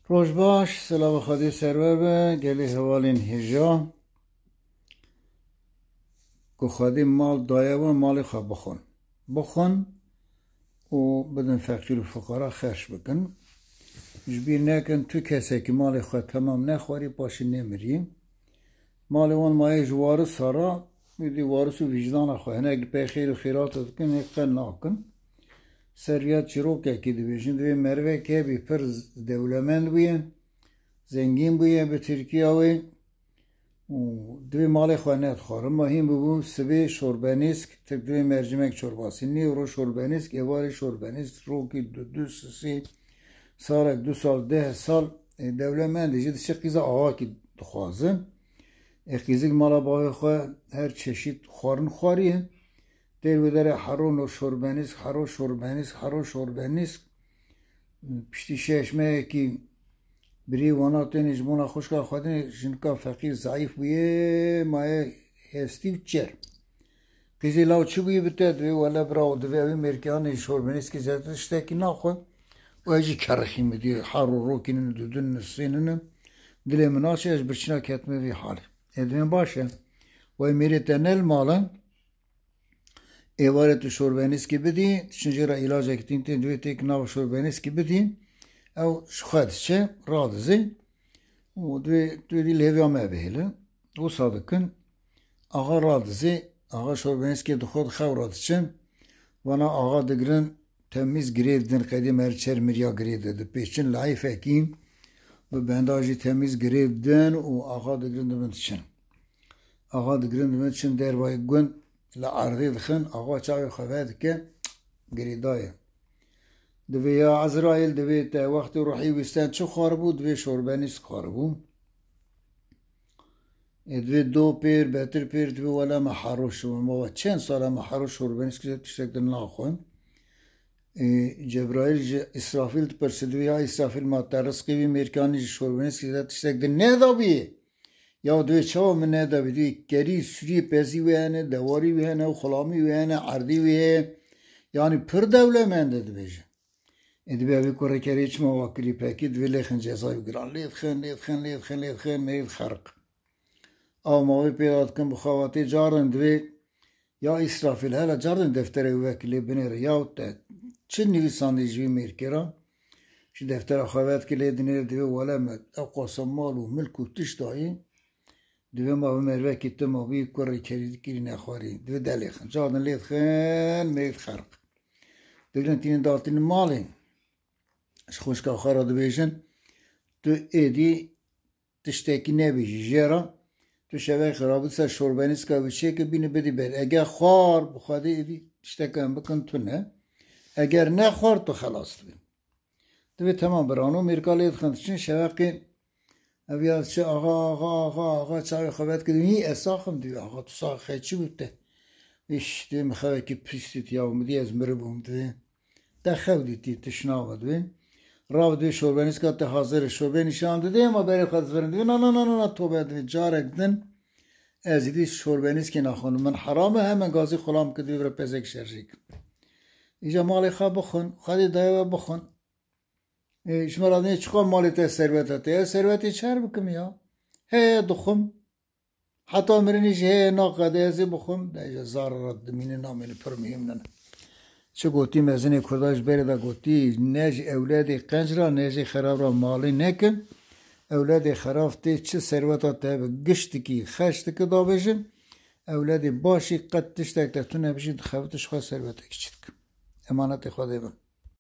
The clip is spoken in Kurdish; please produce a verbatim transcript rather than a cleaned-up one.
Roj baş, silava Xwedê ser we be, gelê hevalên hêja. Ku Xwedê mal daye we, malê xwe bixwin. Bixwin û bidin feqîr û fuqara xerç bikin. Ji bîr nekin, tu kesekî malê xwe temam nexwarî, paşî nemirî. Malê wan maye ji warisa re, êdî waris û vîcdana xwe, hinek li pey xêr û xêrata dikin, hê qe nakin. Ser riya çîrokekî dibêjin, divê merivek hebî pir dewlemend bûye, zengîn bûye bi Tirkiya wê û divê malê xwe nedixwarin. Ma hîn bûbû sibê şorbenîsk, Tirk divê mercimek çorbasî, nîvro şorbenîsk, êvarê şorbenîsk, rokî du, du sisî, salek, du sal, deh sal, e, dewlemendî jî diçe qîza axakî dixwaze. E, qîzik mala bavê xwe her çeşît xwarin xwariye. Têr wê derê hero no şorbenîsk, hero şorbenîsk, hero şorbenîsk. Piştî şeş mehekî birî wana tenê ji bona xwişka xwe dinê, jinika feqîr zayîf bûye, maye hestî û çer. Qîzê law çi bûyî bi te? Divê wele bira û divê ew ê mêrkiyanê şorbenîskî zêde tiştekî naxwe. Û ez jî kerixî min dî, her û rokî nîne, dudin nisî nîne. Dilê min naşe, ez birçîna ketime vî halê. Ê divên baş e. Wey mêrê te ne li mal e. Êvarê tu şorbenîskî bidî, tu çin jê re îlacekî tîn tê, divê têk nav şorbenîskî bidî. Ew ji xwe diçe, radizê. Û divê tu dî lêviya me bihêle. Wisa dikin. Axa radizê, axa şorbenîskê dixwe dixew re diçin. Vana axa digirin, temîz girê didin, qedê me her çer miriya girê de dipêçin, leyfekî bi benda jî temîz girê didin û axa digirin dibin diçin. Axa digirin dibin diçin dervayê gund, li erdê dixin, axa çavê xwe vedike, girêdaye. Divê ya Ezraîl, divê te wextê ruhî wî sten çi xwaribû, divê şorbenîsk xwaribû. Ê, divê do pêr, betir pêr, divê wele me hero şo-, me we çend sal e me hero şorbenîsk tiştek din naxwin. Ê, Cebraîl ji Îsrafîl dipirse, divê ya Îsrafîl, ma te rizqê vî mêrkanî ji şorbenîsk zêde tiştek din nedabî? Ya divê çawa min nedabî? Divê kerî, sûrî, pezî wê hene, dewarî wê hene, xulamî wê hene, erdî wê heye. Yanî pir dewlemend e dibêje. Ê, divê evî kurê kerê çima wa kirî pekî, divê lêxin cezayê giran. Lê dixin, lê dixin, lê dixin, lê dixin, mêrî dixeriq. Ew mavê pêda dikin bi xebatê carin divê, ya Îsrafîl, hele carin defterê wê vekî lê binêre, ya te çi nivîsandî ji vî mêrkê re? Ji deftera xwe vedikî lê dinêre, divê wele me ew qasa mal û milk û tişt dayî, divê ma bi mervekî tim a bî, kurê kerî dikirî nexwarî. Divê delêxin. Carin lê dixin, mêrî dixeriq. Digirin tînin datînin malê. Ji xwişka xwe re dibêjin, tu êdî tiştekî nebêjî jê re, tu şevek rabit ser şorbenîska wî çêke bîne bidî ber. Eger xwar bi Xwedê êdî tişteke em bikin tune. Eger nexwar tu xelas dibî. Divê temam birano, mêrka lê dixin diçin şeveqê ev ya diçe axa, axa, axa, axa, çavê xwe vedikir, hî ez sax im, divê axa tu sax xey çi bû te? Îş, divê min xewekî pîs dît ya, min dî ez miribûm, divê. Te xew dîtî, tişnabe divê. Rav divê şorbenîska te hazir e. Şorbe nîşan didê, ma berê xwe dizivirin. Divê na, na, na, na, na, tobe divê. Carek din ez êdî şorbenîskê naxwin. Min heram e, hemen gazî xulam kir, divê vira pezek şerjî kir. Îca malê xwe bixwin, Xwedê daye we bixwin. Ê, ji me re dinê çiqa malê te serveta te ye? Servetê çer bikim ya. He, dixwim. Heta mirinî jî heye naqede ez ê bixwim, de ji zar re dimîne namîne pir muhîm nine. Çi gotî mezinê Kurda ji berê de gotî, ne ji ewledê qenc re, ne jî xerab re malê nekin. Ewledê xerab tê çi serweta te hebe giştikî xerc dike davêjin. Ewledê başî qet tiştek te tune bijî dixebite ji xwe serwetekî çi dike. Emanetê Xwedê bin.